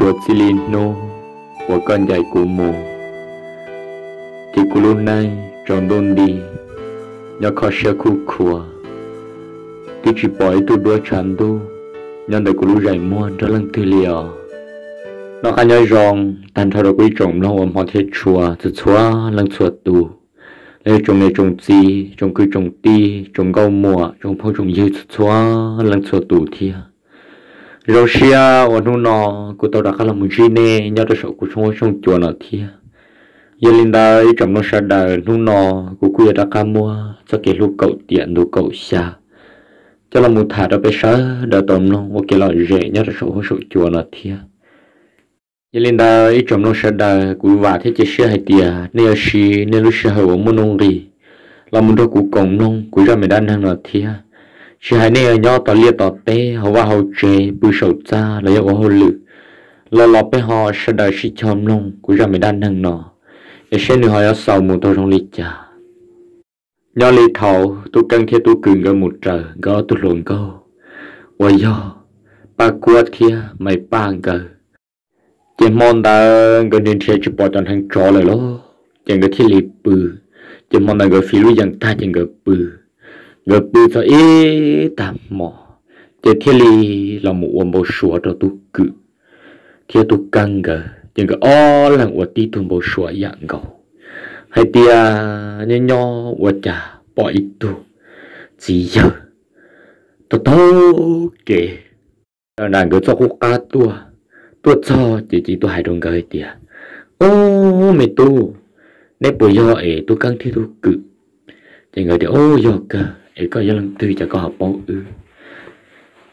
Txij li hnub uas koj ncaim kuv mus, ces kuv lub neej tsaus ntuj nti, nyob kho siab khuj khuav, twb tsis pom ib tug duab tshav ntuj nyob ntawm kuv lub zeem muag nrog leej twg li os. Noj qab nyob zoo tag nrho rau kuv ib tsoom mloog ua hmo thiab tshua txhua txhua leej txhua tus, los yog tsoom niam tsoom txiv, tsoom kwv tsoom tij, tsoom nkauj muam, tsoom phooj tsoom ywg txhua txhua leej txhua tus thiab. Zoo siab uas hnub no kuv tau rov qab los mus ntsib nej nyob rau saum kuv tshooj huab tshooj cua no thiab. Yog li ntawd ib tsoom mloog sawv daws, hnub no kuv kuj yuav rov qab muab txoj kev hlub kaum tiam ntu kaum xya coj los mus tham rau peb sawv daws tau mloog ua kev lom zem nyob rau saum huab saum cua no thiab. Yog li ntawd ib tsoom mloog sawv daws, kuv vam thiab cia siab hais tias nej yuav siv nej lub sij hawm uas muaj nuj nqis los mus nrog kuv koom mloog kuv zaj me dab neeg no thiab. Tsis hais nej yuav nyob tom liaj tom teb, hauv vaj hauv tsev, pw saum txaj los yog ua hauj lwm, los los peb ho sawv daws sib cog mloog kuv zaj me dab neeg no, es seb nws ho yuav xaus mus tau zoo li cas. Nyob li thaum Tub Keeb thiab Tub Kws nkawd mus raws nkawd ob tug hluas nkauj uas yog Paj Kuab thiab Maiv Paj nkawd, ces hmo ntawd nkawd nrhiav nrhiav tsis pom cov hneev tsov lawm lauj, ces nkawd thiaj li pw. Ces hmo ntawd nkawd fiv lub yeem tag ces nkawd pw. Nkawd pw txog ib tag hmo, ces thiaj li los mus ua npau suav rau Tub Kws thiab Tub Keeb nkawd, ces nkawd ob leeg ua tib tug npau suav yam nkaus hais tias nyob nyob ua cas pom ib tug txiv yawg taug taug kev nram nkawd txoj qub qab tuaj. Tuaj txog ces cia li tuaj hais rau nkawd hais tias, Ub, me tub, neb puas yog es Tub Keeb thiab Tub Kws? Ces nkawd tias, Ub, yog kawg, es koj yog leej twg cas koj ho paub wb?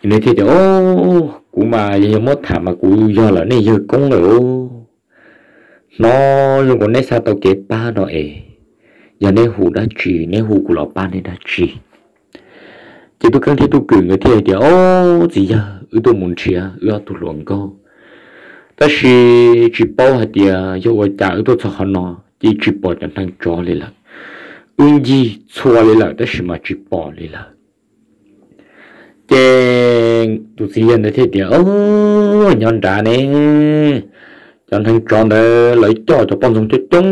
Ces nws thiaj tias, Ub, kuv mas yog yog muab tham mas kuv yog lawm nej yawg koob lawm os. Hnov zoo nkaus neb xa tau kev pab no es, yog neb hu dab tsi, neb hu kuv los pab neb dab tsi? Ces Tub Keeb thiab Tub Kws nkawd thiaj hais tias, Ob, txiv yawg, wb tuaj mus nrhiav wb ob tug hluas nkauj, tab sis tsis paub hais tias yog ua cas wb tuaj txog qhov no ces tsis pom cov hneev tsov li lawm. Wb ncig txhua li lawm tab sis mas tsis pom li lawm. Ces tus txiv yawg ntawd thiaj tias, Ob, nyob nrad ne, cov hneev tsov ntawd lawv coj cov poj ntxoog coob coob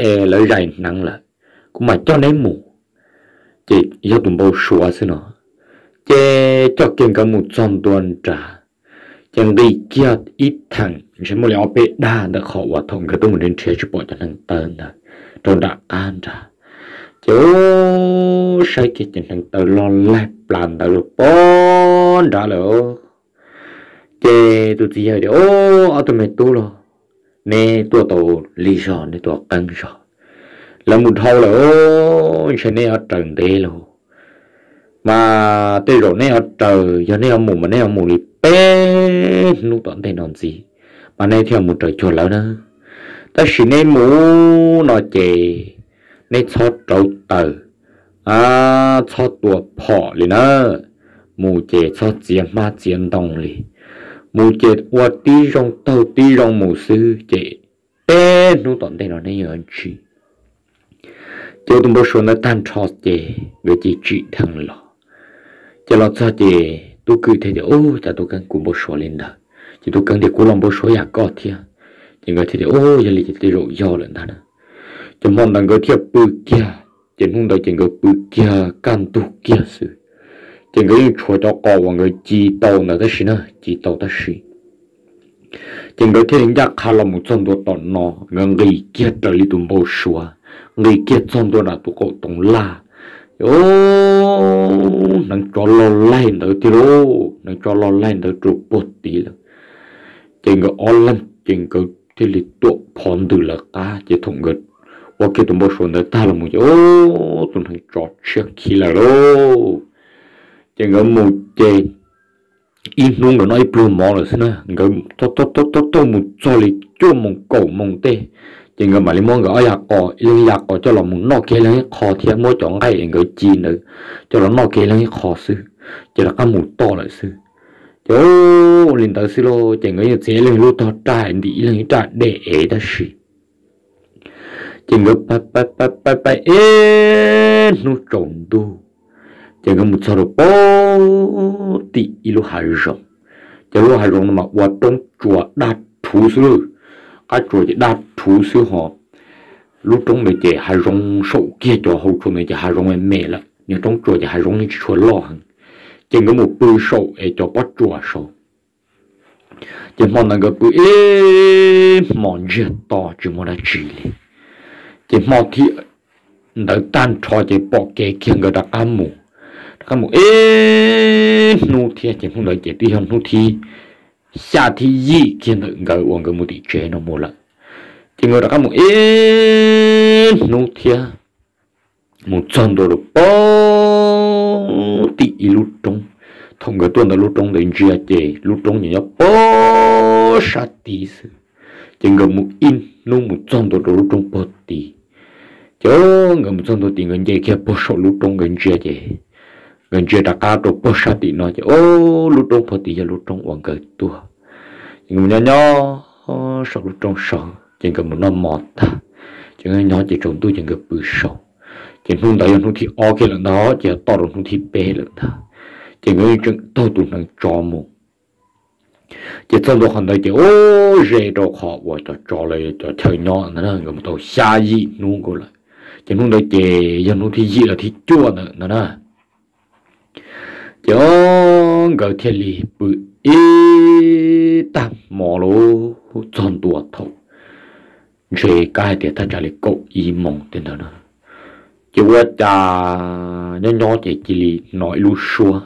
es lawv zais hneev lawm, kuv mam coj neb mus. Ces yog tus npau suav xwb no, ces coj kiag nkawd mus txog ntua nrad, ces nqis kiag ib theem ntshe muaj li ob peb dag ntawm qhov uas thaum nkawd tuaj mus nrhiav tsis pom cov hneev taw ntawd rau nram qab nrad. Ces ub, saib kiag ces hneev taw loj laig plas ntawd los poob nrad lawm. Ces tus txiv yawg tias, Ob, ob tug me tub los, neb tuaj tau lig zog, neb tuaj qeeb zog, lawv mus dhau lawm, ntshe neb yuav raws ntev lauj. Mas tej zaum neb yuav raws, yog neb yuav mus mas neb yuav mus li peb hnub tom ntej no ntxiv, mas neb thiaj mus raws cuag lawv na. Tab sis neb mus no ces neb txhob rauv taws, txhob tua phom li na. Mus ces txhob txiav hmab txiav ntoo li. Mus ces ua tib zoo taug tib zoo mus xwb ces peb hnub tom ntej no neb yuav ntsib. Ces ua tus npau suav ntawd tag nrho ces nkawd cia li tsim dheev los. Ces los txog ces Tub Kws thiaj tias, Ub, cas Tub Keeb kuv npau suav li ntawd? Ces Tub Keeb tias, Kuv los npau suav yam koj thiab. Ces nkawd thiaj tias, Ub, yog li ces tej zaum yog lawm ntag na. Ces hmo ntawd nkawd thiaj pw kiag, ces hnub ntawd ces nkawd pw kiag kaj ntug kiag xwb. Ces nkawd yeej tshuav cov qos uas nkawd ci tau ntawd tab sis na, ci tau tab sis ces nkawd thiaj li ncaj qha los mus txog ntua tom no, nkawd nqis kiag raws li tus npau suav, nqis kiag txog ntua nram tus qaum toov laj. Ub, hneev tsov loj laig ntawd tiag lauj, hneev tsov loj laig ntawd rau puag tid lawm. Ces nkawd ob leeg ces nkawd thiaj li tuam phov ntws lawv qab, ces thaum nkawd ua kiag tus npau suav ntawd tag los mus ces ub, tus hneev tsov tshiab khiv lawm lauj. Ces nkawd mus ces ib hnub nkawd noj ib pluag mov lawm xwb na, nkawd taug taug mus txog li cuaj moos kaum moos tej, ces nkawd mam li muab nkawd ob yas qos ib leeg yas qos coj los mus noj kiag ib leeg ib qho thiab muab cov nqaij es nkawd ci ntawd coj los noj kiag ib leeg ib qho xwb, ces rov qab mus toj lawm xwb. Ces ua li ntawd xwb lauj, ces nkawd yeej txiav ib leeg lub tog raj ntim ib leeg ib raj dej ev tab sis ces nkawd pab pab ib hnub tsaus ntuj, ces nkawd mus txog rau pem tim ib lub hav zoov. Ces lub hav zoov no mas ua roob tsua daj rhuv xwb lawm, qab tsuas ces daj rhuv xwb ho. Lub roob ntawd ces hav zoov saum kiag cov hau tsua ntawd ces hav zoov me me lawm, nyob roob tsuas ces hav zoov yeej tsis tshua loj heev. Ces nkawd mus pw saum es cov pob tsuas saud. Ces hmo ntawd nkawd pw ib hmos ntsiag to tsis muaj dab tsi li. Ces hmo thib ntawd tag nrho ces pom kev kiag nkawd rov qab mus, rov qab mus ib hnub thiab ces hnub ntawd ces twb yog hnub thib xya thib yim kiag ntawm nkawd uas nkawd mus tim tsev no mus lawm. Ces nkawd rov qab mus ib hnub thiab mus txog ntua rau pog tim ib lub roob. Thaum nkawd tuaj ntawm lub roob ntawd ntsia ces lub roob nyob pog sab tid xwb. Ces nkawd mus ib hnub mus txog ntua rau lub roob pog tid. Ces nkawd mus txog ntua tid nkawd nce kiag pog saum lub roob nkawd ntsia ces nkawd ntsia rov qab rau pog sab tim no ces o, lub roob pog tid yog lub roob uas nkawd tuaj. Ces nkawd mus nyob nyob saum lub roob saud ces nkawd mus noj mov tag, ces nyob ces tsaus ntuj ces nkawd pw saud. Ces hnub ntawd yog hnub thib ob kiag lawm ntag, ces yog toj rau hnub thib peb lawm ntag. Ces nkawd tseem taug tus hneev tsov mus. Ces txog ntua qhov ntawd ces ub ze rau qhov uas cov tsov los cov chaw nyob ntawd na, nkawd mus tau xya yim hnub nkaus lawm. Ces hnub ntawd ces yog hnub thib yim los thib cuaj ntawd ntag na. Ces o, nkawd thiaj li pw ib tag hmo lawm txog ntua thaum ntshe kav hais tias thaj tsam li kaum ib moos tej ntawd na. Ces ua cas nyob nyob ces cia li hnov ib lub suab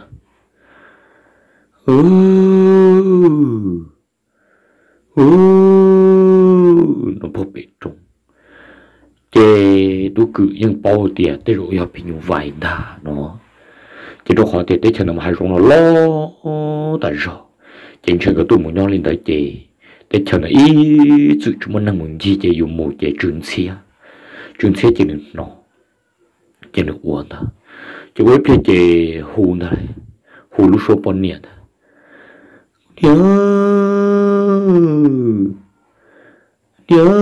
hu, hu no pog pem roob. Ces Tub Kwm yeej paub tias tej zaum yog phim nyuj vais ntag no. Ces rau qhov tias teb chaws ntawd mas hav zoov los loj tas zog, ces ntshe nkawd tuaj mus nyob li ntawd ces teb chaws ntawd ib txwm tsis muaj neeg mus ncig ces yus mus ces tsw ntxhiab, tsw ntxhiab ces nws hnov, ces nws ua ntag. Ces ua ib pliag ces hu ntag, hu lub suab poj niam ntag, niam, niam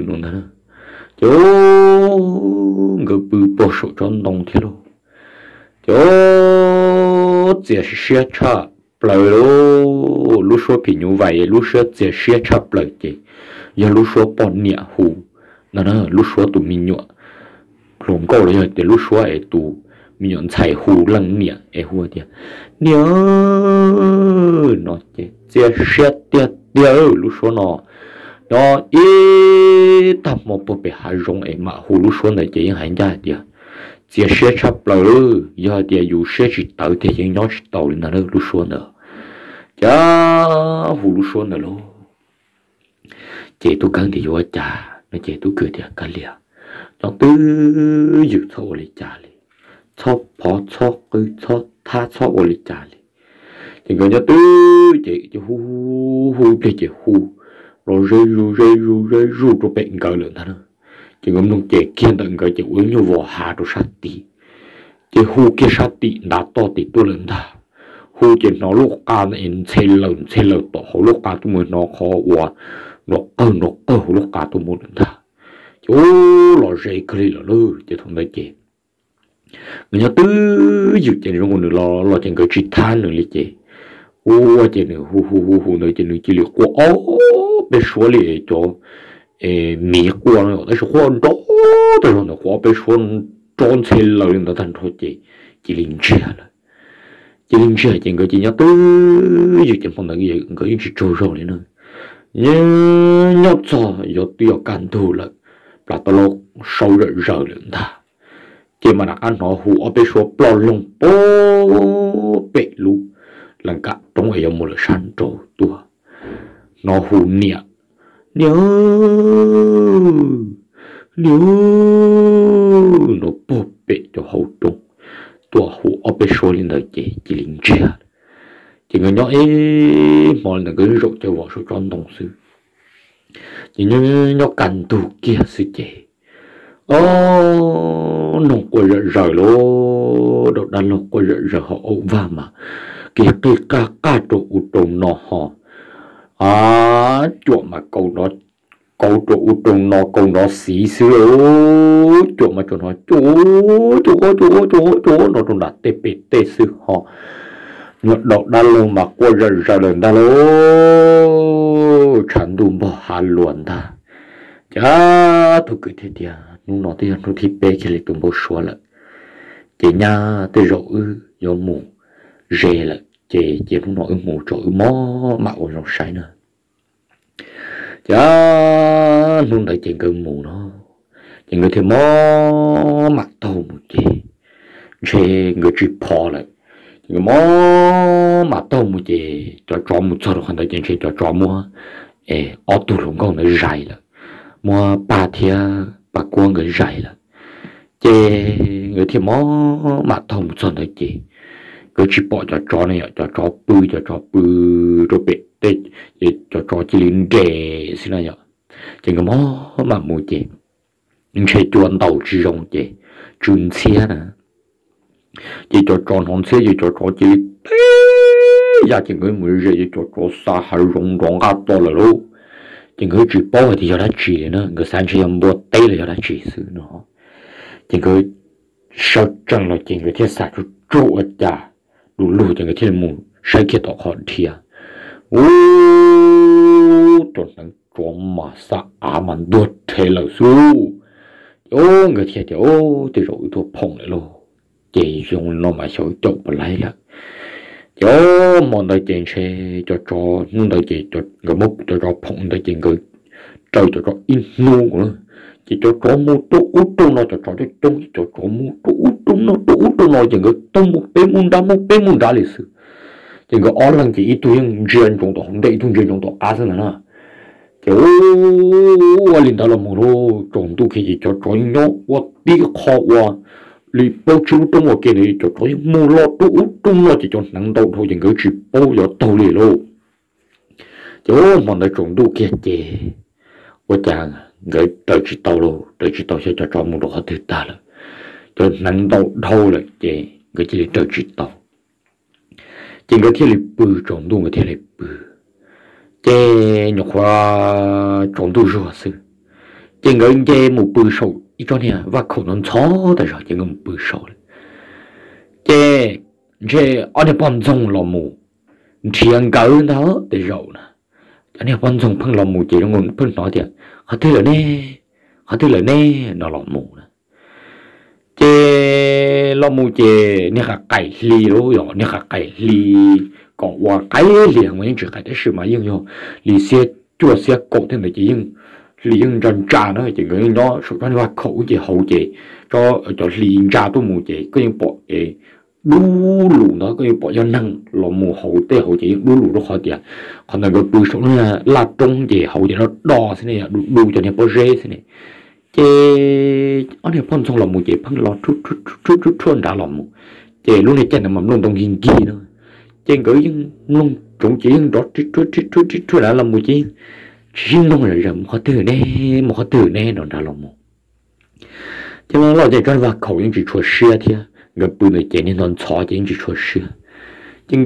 no ntag. Ces nkawd pw pog saum tsob ntoo thiab lauj. Ces txias siab tshaj plaws lauj, lub suab phim nyuj vais lub suab txias siab tshaj plaws ces yog lub suab poj niam hu no, lub suab tus me nyuam hluas nkauj los yog tias lub suab es tus me nyuam ntxhais hu leej niam es hu tias niam no ces txias siab tiag tiag lub suab no. Nyob ib tag hmo pog pem hav zoov es mam hu lub suab ntawd ces yeej hais ncaj hais tias txias siab tshaj plaws, yog hais tias yus siab tsis tawv tiag yeej nyob tsis tau li ntag lub suab ntawd. Ces hu lub suab ntawd lauj, ces Tub Kwm tias yuav ua cas no ces Tub Kwm tias kav liam, nyob twj ywm txhob ua li cas li, txhob phov txhob qw txhob thab txhob ua li cas li. Ces nkawd nyob twj ces hu, hu ib pliag ces hu los ze zuj ze zuj ze zuj rau pem nkawd lawm ntag na. Ces nkawd mloog ces kiag ntawm nkawd ces ua ib nyuag vos hav rau sab tid, ces hu kiag sab tim ntav toj tim tuaj lawm ntag. Hu ces hnov lub qa ntxhe laws ntxhe laws tom hauv lub qa tuaj mus, hnov qhov uas nrov qawg nrov qawg hauv lub qa tuaj mus lawm ntag. Ces ub los ze kawg li lawm lauj. Ces thaum ntawd ces nkawd nyob twj ywm ces zoo nkaus nws los los ces nkawd tsis thab nws li ces ua ces nws hu hu hu hu ntawd ces nws cia li quaj ob peb suab li cov miv quaj no, tab sis quaj nrov tag zog ntawd, quaj ob peb suab nrov ntxhe laws li ntawd tag nrho ces cia li ntsiag lawm. Cia li ntsiag ces nkawd cia li nyob twj ywm ces hmo ntawd nkawd yeej tsis tsaug zog li na. Nyob txog yuav twb yuav kaj ntug lawm, plas tau los sau zom zaws lawm ntag, ces mas rov qab hnov hu ob peb suab ploj loog pog pem lub lees kam roob es yuav mus lawm sab nraud tuaj. Hnov hu niam, niam, niam no pog pem cov hauv roob tuaj hu ob peb suab li ntawd ces cia li ntsiag. Ces nkawd nyob ib hmo li ntawd nkawd zaum caw vos saum tsob ntoo xwb. Ces nyob kaj ntug kiag xwb ces o, noog quaj zom zaws lauj, dab laug quaj zom zaws ho aub vag mas kiag qij qaj qaj rau ub rau no ho, a, cuam mas kauv rau ub rau no kauv nrov xiv xwb lauj, cuam mas tsuas hnov cuam cuam cuam cuam no rau nram tej pem tej xwb ho. Nyob daus dab laug mas quaj zom zaws lawm ntag lauj, tshav ntuj npog hav luas ntag. Ces tug kwv thiaj tias hnub no twb yog hnub thib peb kiag li tus npau suav lawm, ces nyab tej zaum wb yuav mus ze lawm ces cia hnub no wb mus tso wb mob mam ua zoo saib na. Ces hnub ntawd ces nkawd mus no, ces nkawd thiaj mob mam taug mus ces ntshe nkawd tsis phov lawm. Ces nkawd mob mam taug mus ces cov tsov mus txog rau qhov ntawd ces ntshe cov tsov muab ob tug hluas nkauj ntawd zais lawm, muab Paj thiab Paj Kuab nkawd zais lawm. Ces nkawd thiaj mob mam taug mus txog ntawd ces nkawd tsis pom cov tsov ne yom, cov tsov pw, cov tsov pw rau pem tej, cov tsov cia li nres xwb na yom. Ces nkawd mob mam mus ces ntshe cua ntaus tsis zoo ces tsw ntxhiab na. Ces cov tsov hnov ntxhiab ces cov tsov cia li teb ya ces nkawd mus ze ces cov tsov xa hav zoov nrov nqaj to lawm lauj. Ces nkawd tsis paub hais tias yog dab tsi li na, nkawd xav ntshe yog npua teb los yog dab tsi xwb no. Ces nkawd sawv tsees los ces nkawd thiaj xav tsuag tsuag ua cas du lug ces nkawd thiaj li mus saib kiag tom qhov dhia. Ub, cov hneev tsov mas xa av mas ntuag rhe lawm xwb. Ces nkawd thiaj tias, Ub, tej zaum wb tuaj phoom lawm lauj. Ces zoo no mas xyov wb caum puas laib lawm. Ces hmo ntawd ces ntshe cov tsov, hnub ntawd ces nkawd muab cov tsov phoom ntawd ces nkawd raws cov tsov ib hnub na. Ces cov tsov mus rau ub rau no, cov tsov coob coob, cov tsov mus rau ub rau no rau ub rau no ces nkawd taug mus pem mus nrad mus pem mus nrad li xwb. Ces nkawd ob leeg ces ib tug yeej ntsia ntsoov tom hauv ntej, ib tug ntsia ntsoov tom qab xwb ntag na. Ces ua li ntawd los mus lauj, tsaus ntuj kiag ces cov tsov yeej nyob ua tib qho ua li plaub tsib lub roob ua ke ntawd, cov tsov yeej mus los rau ub rau no ces cov hneev ntau dhau ces nkawd tsis paub yuav taug li lauj. Ces hmo ntawd tsaus ntuj kiag ces ua cas nkawd raws tsis tau lauj, raws tsis tau xyov cov tsov mus rau qhov twg tag lawm. Cov hneev ntau dhau lawm ces nkawd cia li raws tsis tau. Ces nkawd thiaj li pw, tsaus ntuj nkawd thiaj li pw. Ces nyuam qhuav tsaus ntuj zuag xwb, ces nkawd nce mus pw saum ib tsob niag vaj khaum ntxhov ntxhov tas zog ces nkawd mus pw saud lawm. Ces ntshe ob niag poj ntxoog los mus nrhiav nkawd ntag tej zaum na. Ob niag poj ntxoog pheej los mus ces zoo pheej hnov tias, Qhov twg lawm ne? Qhov twg lawm ne? No los mus na. Ces los mus ces niag qaim qaim hli lauj, yog niag qaim qaim hli, kom ua qaim hli heev mas yeej tsis qaim tab sis mas yeej yog li xiab cuaj xiab kaum tej ntawd ces yeej hli yeej ntsa ntsa na. Ces nkawd yeej nyob saum tsob niag vaj khaum ces hauv ces cov hli ntsa tuaj mus ces koj yeej pom dub lug ntawd, koj yeej pom yog neeg los mus hauv tej hauv ces yeej dub lug rau qhov tias qhov ntawd nkawd pw saum lub laj roob ces hauv ces loj do xwb ne, yog du du cov niag pob zeb xwb ne. Ces ob niag poj ntxoog los mus ces pheej los rhuaj rhuaj nrad los mus, ces lub niag caij ntawd mas nplooj ntoo nkig nkig na. Ces nkawd yeej mloog tsoov ces yeej nrov rhuaj rhuaj rhuaj nrad los mus ces tsis sib mloog zam zaws mus qhov twg ne, mus qhov twg ne nrov nrad los mus. Ces los los ces tsob vaj khaum yeej tsis tshua siab thiab, nkawd pw ntawd ces niag ntxhov ntxhov ces yeej tsis tshua siab. Ces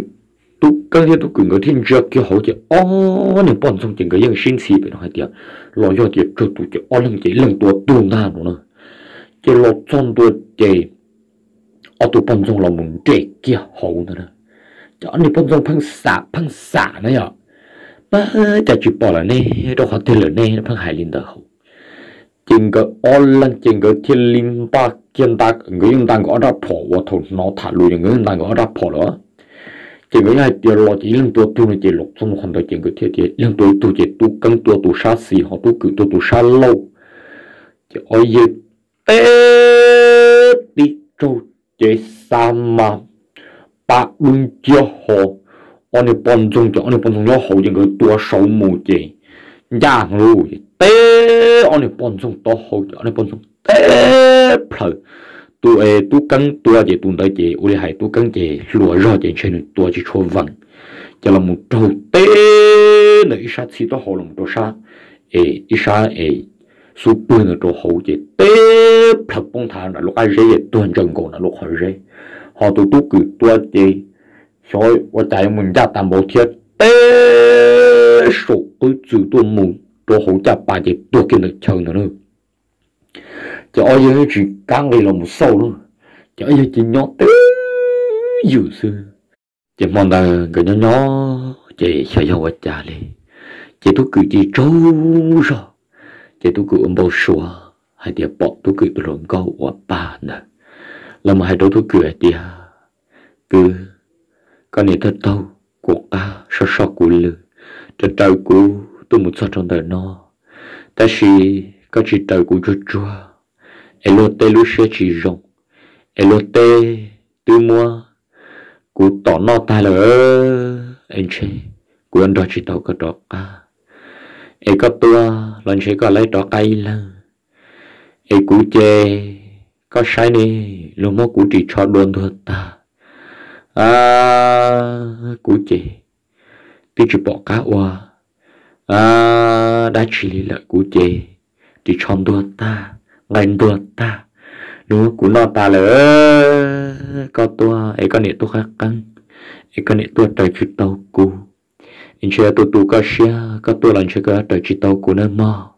Tub Keeb thiab Tub Kwm nkawd thiaj ntsia kiag hauv ces ob niag poj ntxoog ces nkawd yeej sib ntxhi pem no hais tias los yog tias raug tus ces ob leeg ces leej tua tug ntag no na. Ces los txog ntua ces ob tug poj ntxoog los mus nres kiag hauv ntawd na. Ces ob niag poj ntxoog pheej xam pheej xam na yom, Pab cas tsis pom lawm ne, rau qhov twg lawm ne? Pheej hais li ntawd hauv. Ces nkawd ob leeg ces nkawd thiaj li nta kiag nta, nkawd yeej nta nkawd ob rab phom uas thaum hnov tham lus ces nkawd yeej nta nkawd ob rab phom lawm. Ces nkawd yeej hais tias los ces ib leeg tua tug no ces los txog qhov ntawd ces nkawd thiaj tias ib leeg tua ib tug ces Tub Keeb tua tus sab xis ho Tub Kwm tua tus sab laug. Ces ob yawg teb tib tsaug ces xa mas pab dub nciab ho ob niag poj ntxoog ces ob niag poj ntxoog nyob hauv ces nkawd tua saud mus ces ncaj heev lauj, ces teb ob niag poj ntxoog taub hau ces ob niag poj ntxoog teb plaws. Tus Tub Keeb tua ces tus ntawd ces ua li hais Tub Keeb ces hluas zog ces ntshe nws tua tsis tshua vees, ces los mus raug teb ntawm ib sab txhib taub hau los rau sab, es ib sab es xub pwg ntawd rau hauv ces teb plaws poob nthav nram lub qab zeb ces tuag ntsaws nkaus nram lub qhov zeb. Ho tus Tub Kwm tua ces xyov ua cas yuav mus ncaj tas npaum thiab teb saum qwb txwm tuaj mus rau hauv caj pas ces tuag kiag ntawm chaw ntawd na. Ces ob yawg tsis kam nqis los mus xauj na, ces ob yawg cia li nyob twj ywm xwb. Ces hmo ntawd nkawd nyob nyob ces xyov yog ua cas li, ces Tub Kwm cia li tsaug zog. Ces Tub Kwm ua npau suav hais tias pom Tub Kwm tus hluas nkauj uas pag ntawd los mus hais rau Tub Kwm hais tias, Kwv, koj niam tuaj taug kuv qab, soj soj kuv lw, raws raws kuv tuaj mus txog rau ntawm no, tab sis koj tsis raws kuv tsuag tsuag, es luag tej lub siab tsis zoo, es luag tej twb muab kuv tom noj tag lawm, es ntshe kuv yuav nrog tsis tau koj rov qab. Es koj tuaj los ntshe koj laib rov qab ib leeg, es kuv ces koj saib ne, luag muab kuv ris tsho dua ntuag tag. Kuv ces twb tsis pom qab ua dab tsi li lawm, kuv ces ris tsho ntuag tag, nqaij ntuag tag, luag muab kuv noj tas lawm. Koj tuaj es koj niam tuaj qab qeeb, es koj niam tuaj raws tsis tau kuv, es ntshe yuav tu tu koj siab, koj tuaj los ntshe koj yuav raws tsis tau kuv nawb mog.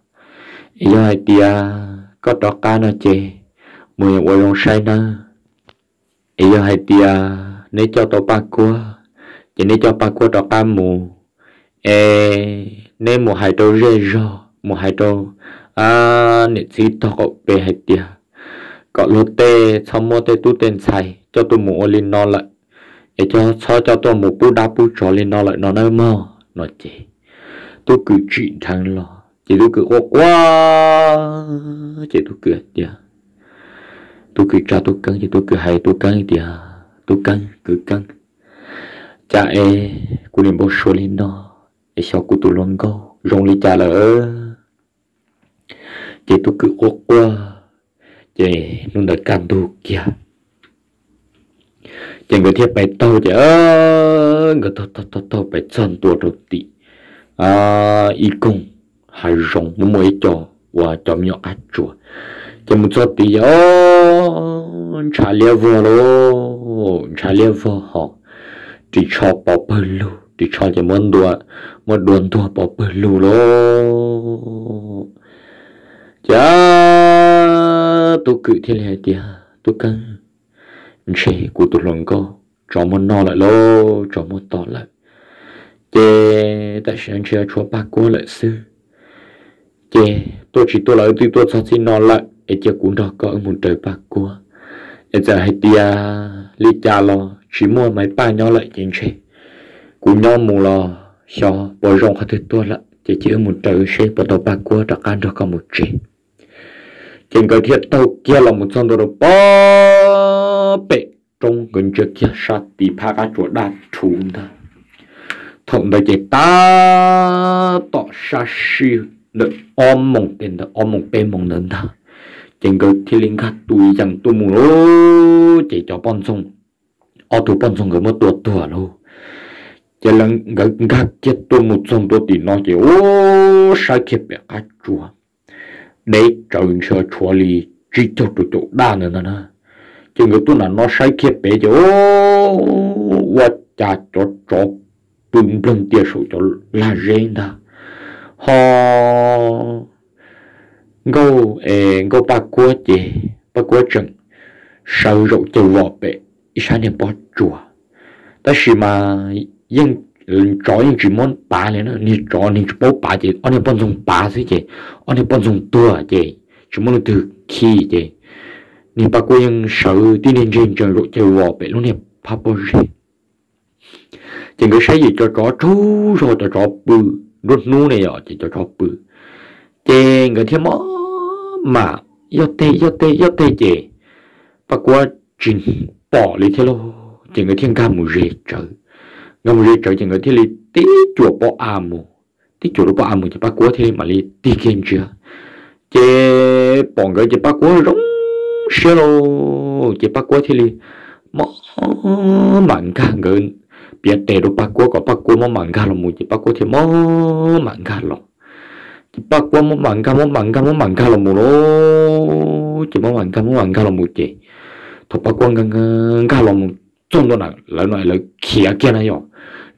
Es yog hais tias koj rov qab no ces mus ua zoo saib nawb. Es yog hais tias neb coj tau Paj Kuab, ces neb coj Paj Kuab rov qab mus, es neb mus hais rau zej zog, mus hais rau niam txiv tog qaum pem hais tias kom luag tej txhob muab tej tub tej ntxhais coj tuaj mus ua li no lawm, es coj txhob coj tuaj mus pub dab pub tsov li no lawm no nawb mog no ces Tub Kwm tsim dheev los ces Tub Kwm quaj quaj, ces Tub Kwm hais tias, Tub Kwm tsa Tub Keeb ces Tub Kwm hais Tub Keeb tias, Tub Keeb, kwv Keeb, cas es kuv niam npau suav li no, es xyov kuv tus hluas nkauj zoo li cas lawm. Ces Tub Kwm quaj quaj, ces hnub ntawd kaj ntug kiag, ces nkawd thiaj pais taug ces nkawd taug taug taug pais txog ntua rau tim ib koog hav zoov muaj muaj ib co uas cov me nyuam qab tsuas. Ces mus txog tid ces o, ntshav liab vog lauj, ntshav liab vog ho ris tsho pov pawg lug, ris tsho ces muab dua ntuag pov pawg lug lauj. Ces Tub Kwm thiaj li hais tias, Tub Keeb, ntshe kuv tus hluas nkauj tsov muab noj lawm lauj, tsov muab tom lawm. Ces tam sim no ntshe yuav tshuav Paj Kuab lawm xwb. Ces tuaj tsis tuaj los wb twb tuaj txog txij no lawm, es cia kuv nrog koj wb mus raws Paj Kuab. Es txawm hais tias li cas los tsis muaj Maiv Paj nyob lawm ces ntshe kuv nyob mus los xyov puas zoo qhov twg tuaj lawm, ces cia wb mus raws seb puas tau Paj Kuab rov qab nrog koj mus tsev. Ces nkawd thiaj taug kiag los mus txog ntua rau pem roob, nkawd ntsia kiag sab tid phab qab tsuas daj rhuv ntag. Thaum ntawd ces tab tom sab sij ntawm ob moos tes ntawd, ob moos peb moos ntawd ntag, ces nkawd thiaj li nkag tus yees tuaj mus lauj. Ces cov poj ntxoog, ob tug poj ntxoog nkawd muab tua tuag lauj. Ces nkawd nkag kiag tuaj mus txog ntua tim no ces u, saib kiag pem qab tsuas deb tsawv ntshe tshuav li tsib caug rau caum daj ntawd ntag na. Ces nkawd tuaj nram no saib kiag pem ces u, ua cas cov tsov pw nplog ntias saum cov lag zeb ntag. Ho nkauj, nkauj Paj Kuab ces Paj Kuab tseem sawv zaum caug vos pem ib sab niag pob tsuas. Tab sis mas yeej, tsov yeej tsis muab pav li na, niag tsov niag tsis paub pav ces ob niag poj ntxoog pav xwb ces ob niag poj ntxoog tuag ces tsis muaj leej twg khi ces niag Paj Kuab yeej sawv tib niag ntseg ntsees zaum caug vos pem lub niag phab pob zeb. Ces nkawd saib ces cov tsov tsaug zog, cov tsov pw nruab hnub ne yom, ces cov tsov pw. Ces nkawd thiaj mob mam yoj teg yoj teg yoj teg ces Paj Kuab tsis pom li thiab lauj. Ces nkawd thiaj nkag mus ze tsawv, nkag mus ze tsawv ces nkawd thiaj li tib cuam pob av mus, tib cuam rau pob av mus ces Paj Kuab thiaj li mam li tig kiag ntsia. Ces pom nkawd ces Paj Kuab zoo siab lauj, ces Paj Kuab thiaj li mob mam nkag, nkawd piav tes rau Paj Kuab kom Paj Kuab mob mam nkag los mus ces Paj Kuab thiaj mob mam nkag los. Ces Paj Kuab mob mam nkag, mob mam nkag, mob mam nkag los mus lauj, ces mob mam nkag, mob mam nkag los mus ces thaum Paj Kuab nkag los mus txog ntua na lawv no lawv khiav kiag na yom,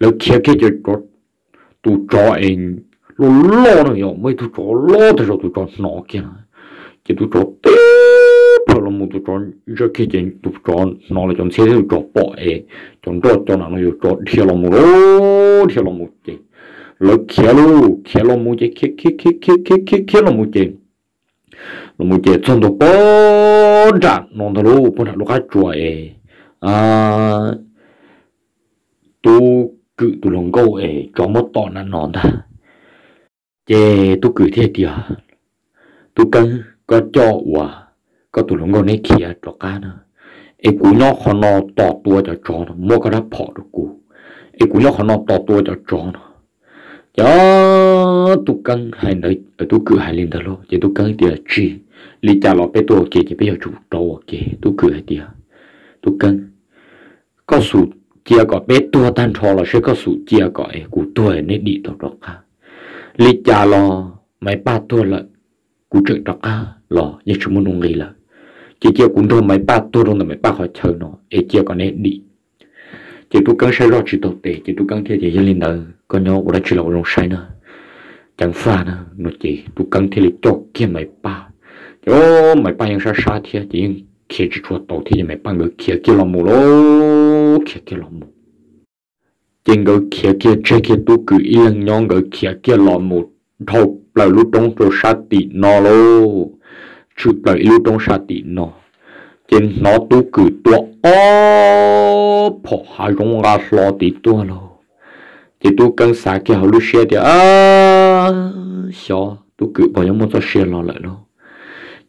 lawv khiav kiag ces tus tsov es loj loj na yom, muaj ib tug tsov loj tag zog tus tsov hnov kiag na, ces tus tsov teb plhaws los mus tus tsov zaj kiag ces tus tsov hnov los cov ntxhiab thiab tus tsov pom es cov nroj cov nam no yus tsov dhia los mus lauj, dhia los mus ces lawv khiav lauj, khiav los mus ces khiav khiav khiav khiav khiav khiav los mus ces los mus ces txog ntua pog nram no ntag lauj, pog nram lub qab tsuas es Tub Kwm tus hluas nkauj es tsov muab tom nram no ntag. Ces Tub Kwm thiaj tias, Tub Keeb, koj coj uas koj tus hluas nkauj neb khiav rov qab na, es kuv nyob qhov no tos tua cov tsov no, muab koj rab phom rau kuv, es kuv nyob qhov no tos tua cov tsov no. Ces Tub Keeb hais ntawd, Tub Kwm hais li ntawd lauj, ces Tub Keeb tias, Tsis, li cas los peb tuaj ua ke ces peb yuav tsum rov ua ke. Tub Kwm hais tias, Tub Keeb, koj xum cia kom peb tuag tag nrho los seb koj xum cia kom es kuv tuag neb dim tau rov qab. Li cas los Maiv Paj tuag lawm, kuv tseem rov qab los yeej tsis muaj nuj nqis lawm. Ces cia kuv nrog Maiv Paj tuag rau ntawm Maiv Paj qhov chaw no es cia kom neb dim. Ces Tub Keeb saib zoj tsis tau tes, ces Tub Keeb thiaj tias, Yog li ntawd koj nyob ua dab tsi los ua zoo saib na, ceev faj na no. Ces Tub Keeb thiaj li coj kiag Maiv Paj. Ces Maiv Paj yeej sab sab thiab ces yeej khiav tsis tshua tau thiab, ces Maiv Paj nkawd khiav kiag los mus lauj, khiav kiag los mus. Ces nkawd khiav kiag tseg kiag Tub Kwm ib leeg nyob, nkawd khiav kiag los mus dhau plaws lub roob rau sab tim no lauj, tshwm plaws ib lub roob sab tim no. Ces hnov Tub Kwm tua ob phom hav zoov nqa hlo tid tuaj lauj. Ces Tub Keeb xav kiag hauv lub siab tias, Xyov Tub Kwm puas yuav muaj txoj sia los lawm lauj.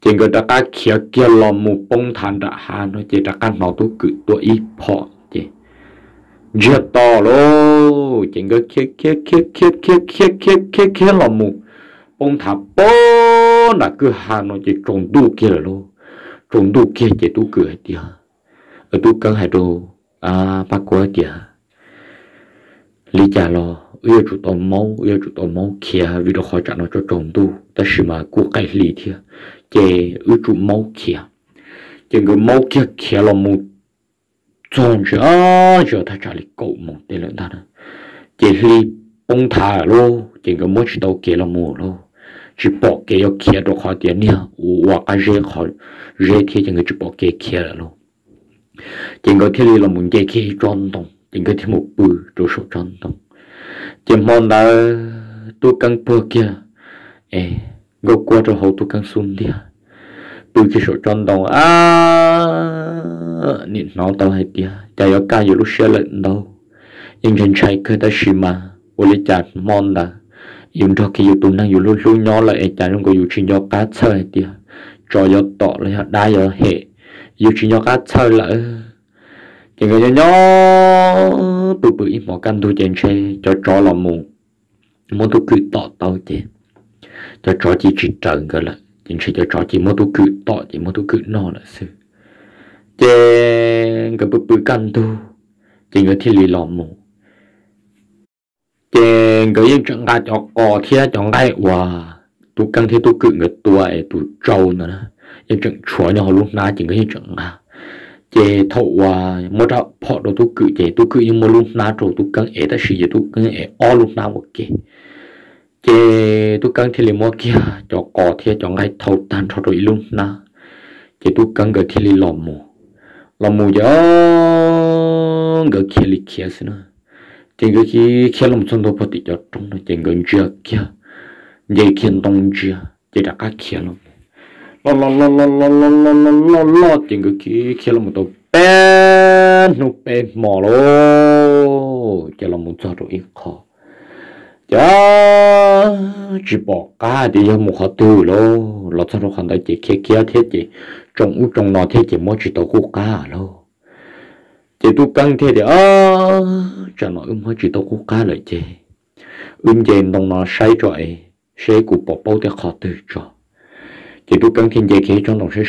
Ces nkawd rov qab khiav kiag los mus poob nthav nram hav no, ces rov qab hnov Tub Kwm tua ib phom ces ntsiag to lauj. Ces nkawd khiav khiav khiav khiav khiav khiav khiav khiav los mus poob nthav poob nram kwj ha no ces tsaus ntuj kiag lawm lauj. Tsaus ntuj kiag ces Tub Kwm hais tias, Tub Keeb hais rau Paj Kuab tias, Li cas los wb yuav tsum tau maub, wb yuav tsum tau maub khiav vim rau qhov tsam no tsaus tsaus ntuj tab sis mas kuj qaij hli thiab, ces wb tsum maub khiav. Ces nkawd maub kiag khiav los mus txog ntshe, ntshe thaj tsam li kaum moos tej lawm ntag na. Ces hli poob nthav lauj, ces nkawd muab tsis tau kev los mus lauj, tsis pom kev yuav khiav rau qhov tias niag ua qab zeb qhov zeb thiab ces nkawd tsis pom kev khiav lawm lauj. Ces nkawd thiaj li los mus nce kiag ib tsob ntoo, ces nkawd thiaj mus pw rau saum tsob ntoo. Ces hmo ntawd Tub Keeb puag kiag es nkauj kuab rau hauv Tub Keeb xub ntiag, pw kiag saum tsob ntoo a, nim hnov tau hais tias cas yuav kaj yus lub siab lawm ntau. Yeej ntshai ntshai kawg tab sis mas ua li cas hmo ntawd yus nrog kiag yus tus neeg yus hlub hlub nyob lawm es cas zoo nkaus yus tsis nco qab txhawj hais tias tsov yuav tom los yog dab yuav hem, yus tsis nco qab txhawj lawm. Ces nkawd nyob nyob pw pw ib hmos kaj ntug ces ntshe cov tsov los mus muab Tub Kwm tom tau ces cov tsov cia tsis raws nkawd lawm ces ntshe cov tsov cia muab Tub Kwm tom ces muab Tub Kwm noj lawm xwb. Ces nkawd pw pw kaj ntug ces nkawd thiaj li los mus. Ces nkawd yeej tseem nqa cov qos thiab cov nqaij uas Tub Keeb thiab Tub Kwm nkawd tua es tus tsau ntawd na, yeej tseem tshuav nyob hauv lub hnab ces nkawd yeej tseem nqa. Ces thaum uas muab rab phom rau Tub Kwm ces Tub Kwm yeej muab lub hnab rau Tub Keeb ev tab sis yog Tub Keeb ev ob lub hnab ua ke. Ces Tub Keeb thiaj li muab kiag cov qos thiab cov nqaij thau tag nrho rau ib lub hnab, ces Tub Keeb nkawd thiaj li los mus. Los mus ces nkawd khiav li khiav xwb na. Ces nkawd khiav los txog ntua pog tim cov roob no ces nkawd ntsia kiag, nce kiag ntoo ntsia ces rov qab khiav los mus. Los los los los los los los los los los ces nkawd khiav khiav los mus tau peb hnub peb hmo lauj, ces los mus txog rau ib qho. Ces tsis pom qab tias yog mus qhov twg lauj, los txog rau qhov ntawd ces khiav khiav thiab ces tsoo ub tsoo no thiab ces muab tsis tau qub qab lauj. Ces Tub Keeb thiaj tias, Tsam no wb muab tsis tau qub qab lawm ces wb nce ntoo no saib tso es seb kuv pom paub tej qhov twg tso. Ces Tub Keeb thiaj nce kiag ib tsob ntoo siab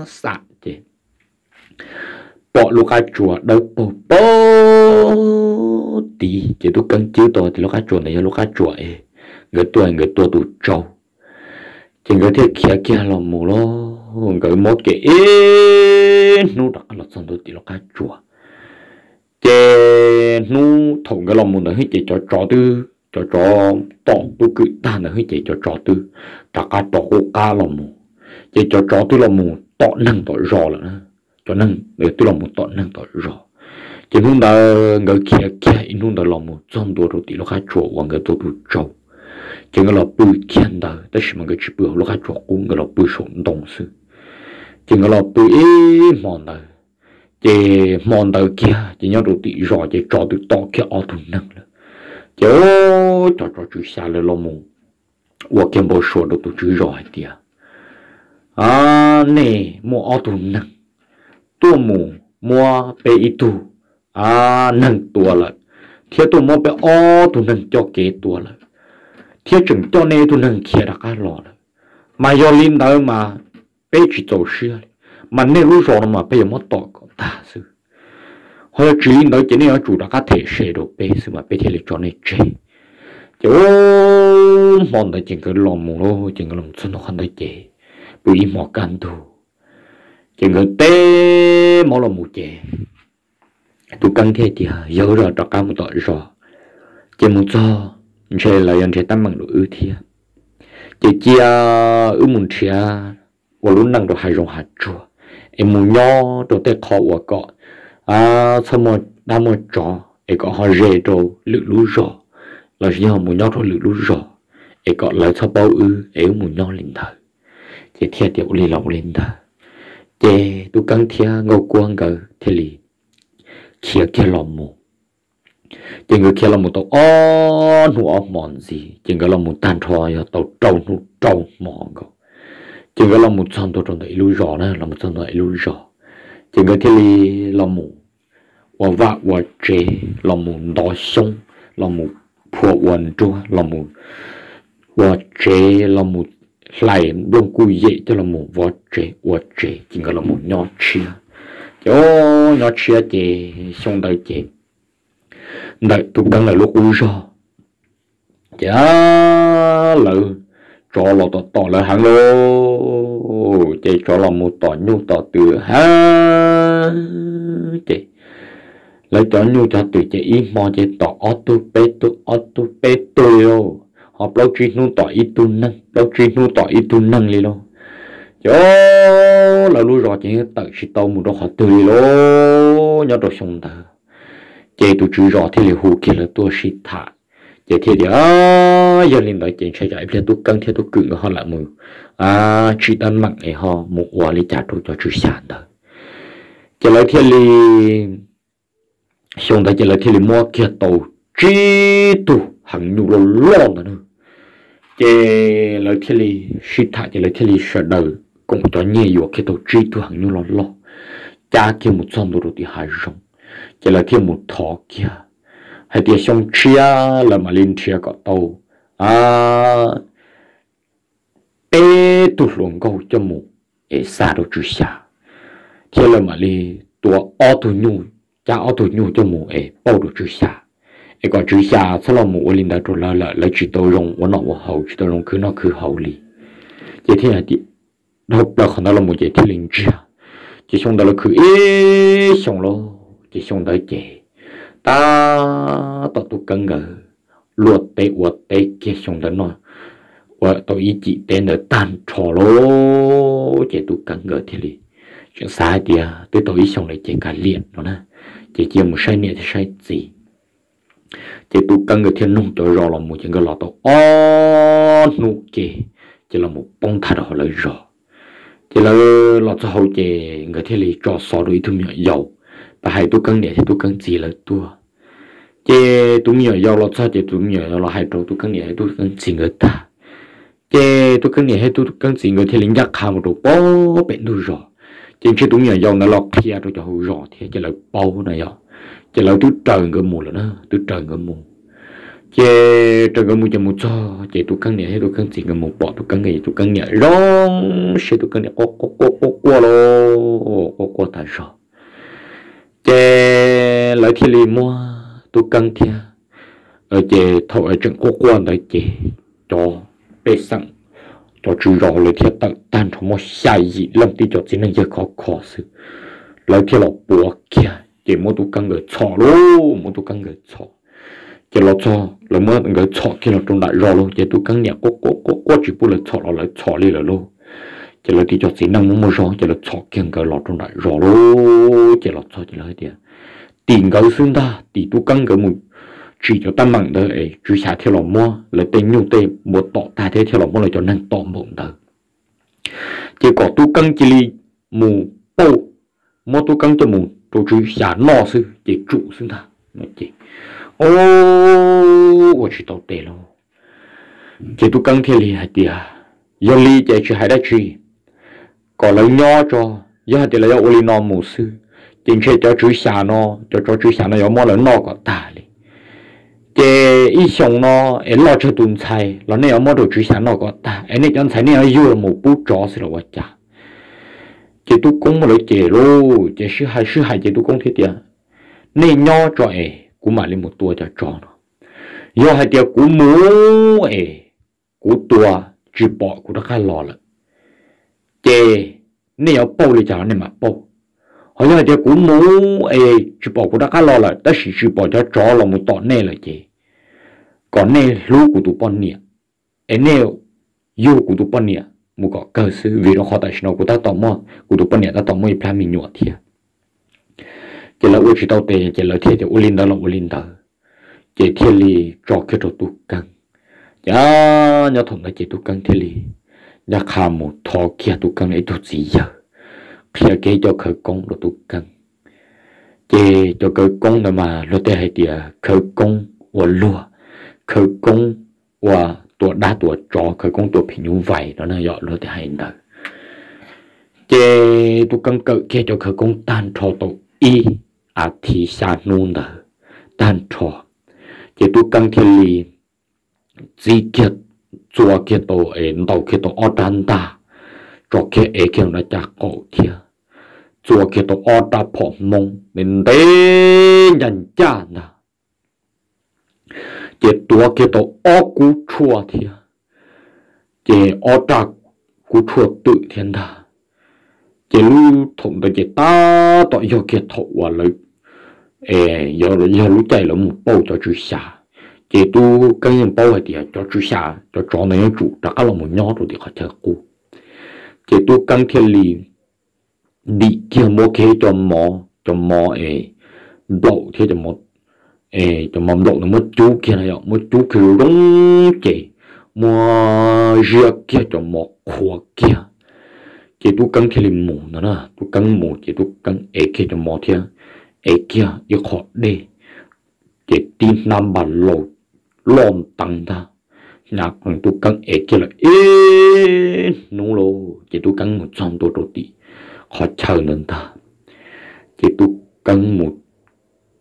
siab xam ces pom lub qab tsuas dawb paug paug tid ces Tub Keeb cwb tau tias lub qab tsuas ntawd yog lub qab tsuas es nkawd tuaj nkawd tua tus tsau. Ces nkawd thiaj khiav kiag los mus lauj, nkawd muab kev ib hnub rov qab los txog ntua tim lub qab tsuas. Ces hnub thaum nkawd los mus ntawd hwb ces cov tsov twb, cov tsov tom Tub Kwm tag ntawd hwb ces cov tsov twb rov qab rov qub qab los mus. Ces cov tsov twb los mus tom neeg tom zos lawm na. Cov neeg twb los mus tom neeg tom zos. Ces hnub ntawd nkawd khiav kiag ib hnub ntawd los mus txog ntua rau tim lub qab tsua uas nkawd tuaj tu tsau. Ces nkawd los pw kiag ntawd, tab sis mas nkawd tsis pw hauv lub qab tsua qub, nkawd los pw saum ntoo xwb. Ces nkawd los pw ib hmo ntawd, ces hmo ntawd kiag ces nyob rau tim zos ces tsov twb tom kiag ob tug neeg lawm. Ces cov tsov tswv xya lawv los mus ua kiag npau suav rau tus tswv zos hais tias, nej muaj ob tug neeg tuaj mus muab peb ib tug neeg tua lawm, thiab tuaj muab peb ob tug neeg coj kev tua lawm, thiab tseem coj nej ib tug neeg khiav rov qab los lawm. Mas yog li ntawd mas peb tsis txaus siab li, mas nej lub zos no mas peb yuav muab tom kom tag xwb. Ho yog tsis li ntawd ces nej yuav tsum rov qab them se rau peb xwb mas peb thiaj li tso nej tseg. Ces ub, hmo ntawd ces nkawd los mus lauj, ces nkawd los txog ntua qhov ntawd ces pw ib hmo kaj ntug, ces nkawd teb mov los mus ces Tub Keeb thiaj tias, yog wb rov qab mus tom zos, ces mus txog ntshe lawv yuav nrhiav teeb meem rau wb thiab. Ces cia wb mus nrhiav ua lub neej rau hav zoov hav tsuag, es mus nyob rau tej qhov uas kom txhob muaj dab muaj tsov es kom ho ze rau lwm lub zos, los sis yog mus nyob rau lwm lub zos es kom lawv txhob paub wb es wb mus nyob li ntawd. Ces thiaj tias ua li los ua li ntawd. Ces Tub Keeb thiab Nkauj Kuab nkawd thiaj li khiav kiag los mus. Ces nkawd khiav los mus tau ob hnub ob hmo ntxiv, ces nkawd los mus tag nrho yog tau rau hnub rau hmo nkaus. Ces nkawd los mus txog ntua rau ntawm ib lub zos na, los mus txog ntua ib lub zos, ces nkawd thiaj li los mus ua vaj ua tsev, los mus ntov xyoob, los mus phua ua nruab, los mus ua tsev, los mus hlais nplooj kuj yem coj los mus vov tsev ua tsev, ces nkawd los mus nyob tshiab. Ces nyob tshiab ces xyoo ntawd ces ntawm Tub Keeb lawv lub qub zog ces lawv, tsov los tom tom lawv heev lauj. Ces tsov los mus tom nyuj tom twm heev ces lawv cov nyuj cov twm ces ib hmo ces tom ob tug peb tug ob tug peb tug li lauj, ho plaub tsib hnub tom ib tug neeg, plaub tsib hnub tom ib tug neeg li lauj. Ces lawv lub zos ces tawm tsis tau mus rau qhov twg li lauj. Nyob rau xyoo ntawd ces tus tswv zos thiaj li hu kiag lawv tuaj sib tham, ces thiaj tias, yog li ntawd ces ntshai tsam ib pliag Tub Keeb thiab Tub Kwm nkawd ho lam mus tsim teeb meem es ho mus ua li cas rau cov tswv xya ntawd. Ces lawv thiaj li, xyoo ntawd ces lawv thiaj li muab kiag tau tsib tug heev nyuj loj loj ntawd na. Ces lawv thiaj li sib tham ces lawv thiaj li sawv daws koom cov nyiaj yuav kiag tau tsib tug heev nyuj loj loj, cab kiag mus txog ntua rau tim hav zoov. Ces lawv thiaj mus thov kiag hais tias xyoo tshiab lawv mam li nrhiav kom tau peb tug hluas nkauj coj mus es xa rau tswv xya, thiab lawv mam li tua ob tug nyuj, cab ob tug nyuj coj mus es pauj rau tswv xya, es kom tswv xya txhob los mus ua li ntawd rau lawv lawm, lawv tsis tau zoo ua noj ua haus, tsis tau zoo khwv noj khwv haus li. Ces thiaj dhau plaws qhov ntawd los mus ces thiaj li ntsiag. Ces xyoo ntawd lawv khwv ib xyoos lauj, ces xyoo ntawd ces tab tom Tub Keeb nkawd luaj teb ua teb kiag xyoo ntawd noj ua tau ib cim teb ntawd tag nrho lauj. Ces Tub Keeb nkawd thiaj li tseem xav hais tias twb tau ib xyoos lawm ces kav liam no na, ces cia mus saib niam thiab saib txiv. Ces Tub Keeb nkawd thiaj nug cov zos los mus ces nkawd los tau ob hnub ke, ces los mus poob nthav rau hauv lawv zos. Ces lawv los txog hauv ces nkawd thiaj li tso xov rau ib tug me nyuam yaus, pab hais Tub Keeb niam thiab Tub Keeb txiv lawv tuaj. Ces tus me nyuam yaus los txog ces tus me nyuam yaus los hais rau Tub Keeb niam thiab Tub Keeb txiv nkawd tag, ces Tub Keeb niam thiab Tub Keeb txiv nkawd thiaj li ncaj qha mus rau pem ntug zos. Ces ntshe tus me nyuam yaus ntawd los qhia rau cov hauv zos thiab ces lawv paub na yom. Ces lawv twb raws nkawd mus lawm na, twb raws nkawd mus. Ces raws nkawd mus ces mus txog ces Tub Keeb niam thiab Tub Keeb txiv nkawd mus pom Tub Keeb nkawd, Tub Keeb niam zoo siab, Tub Keeb niam quaj quaj quaj quaj lauj, quaj quaj tas zog. Ces lawv thiaj li muab Tub Keeb thiab, ces thaum tseem quaj quaj ntawd ces cov pej xeem, cov tswv zos lawv thiaj tawm tag nrho muaj xya yim leej, tib cov txiv neej yawg khov kho xwb, lawv thiaj los puav kiag ces muab Tub Keeb nkawd txhom lauj, muab Tub Keeb nkawd txhom. Ces los txog lawv muab nkawd txhom kiag los rau nram zos lauj, ces Tub Keeb niam quaj quaj quaj quaj tsis pub lawv txhom los lawv txhom li lawm lauj. Ces lawv tib co txiv neej muaj muaj zog ces lawv txhom kiag nkawd los rau nram zos lawm. Ces los txog ces lawv hais tias, tim nkawd xwb ntag, tim Tub Keeb nkawd mus tsim cov teeb meem ntawd es Tswv Xya thiaj los muab lawv tej nyuj tej npua tom tag thiab thiaj los muab lawv cov neeg tom npaum ntawd. Ces kom Tub Keeb cia li mus pauj, muab Tub Keeb coj mus rau Tswv Xya noj xwb ces tsum xwb ntag. Ces, o, ua tsis tau tes lauj. Ces Tub Keeb thiaj li hais tias, yog li ces tsis hais dab tsi, kom lawv nyob tso. Yog hais tias lawv yuav ua li no mus xwb, ces ntshe cov Tswv Xya no, cov tsov Tswv Xya no yuav muab lawv noj kom tag li. Ces ib xyoos no es loj tsawg tus ntxhais los nej yuav muab rau Tswv Xya noj kom tag, es nej cov ntxhais nej yuav yug los mus pub tsov xwb los ua cas. Ces Tub Keeb muab lawv cem lauj, ces sib hais sib hais ces Tub Keeb thiaj tias, nej nyob tso es kuv mam li mus tua cov tsov no. Yog hais tias kuv mus es kuv tua tsis pom kuv rov qab los lawm, ces nej yuav pauj li cas los nej mam pauj. Ho yog hais tias kuv mus es tsis pom kuv rov qab los lawm tab sis tsis pom cov tsov los mus tom nej lawm ces kom nej hlub kuv tus poj niam, es nej yug kuv tus poj niam mus kom kawg xwb, vim rau qhov tam sim no kuv tab tom muaj, kuv tus poj niam tab tom muaj ib plab me nyuam thiab. Ces lawv ua tsis tau tes ces lawv thiaj tias ua li ntawd los ua li ntawd, ces thiaj li tso kiag rau Tub Keeb. Ces nyob thaum ntawd ces Tub Keeb thiaj li ncaj qha mus thov kiag Tub Keeb ib tug txiv yawg qhia kev coj khawv koob rau Tub Keeb. Ces cov khawv koob ntawd mas luag tej hais tias khawv koob ua luag, khawv koob ua tua dab tua tsov, khawv koob tua phim nyuj vais no na yom, luag tej hais ntawd. Ces Tub Keeb kawm kiag cov khawv koob tag nrho tau ib as thiv xya hnub ntawd tag nrho, ces Tub Keeb thiaj li txib kiag, txua kiag tau, ntaus kiag tau ob rab ntag, tso kiag ev kiag nra caj qaum thiab, txua kiag tau ob rab phom hmoob ntev ntev ncaj ncaj ntag, ces tuav kiag tau ob kub tshuaj thiab, ces ob rab kub tshuaj twm thiab ntag. Ces lub thaum ntawd ces tab tom yog kiag thaum uas lawv, yog lub caij lawv mus pauj cov tswv xya, ces Tub Keeb yeej paub hais tias cov tswv xya cov tsov ntawd yuav tsum rov qab los mus nyob rau tim qhov chaw qub. Ces Tub Keeb thiaj li ntim kiag muab kiag cov mov, cov mov es nplaum thiab cov mov nplaum ntawd muab cub kiag na yom, muab cub kiag zoo zoo ces muab ziab kiag cov mov qhuav kiag, ces Tub Keeb thiaj li mus ntag na. Tub Keeb mus ces Tub Keeb ev kiag cov mov thiab ev kiag ib qho dej, ces tib hnab npas laus loj nteev ntag, hnyav qees Tub Keeb ev kiag lawm ib hnub lauj, ces Tub Keeb mus txog ntua rau tim qhov chaw ntawd ntag, ces Tub Keeb mus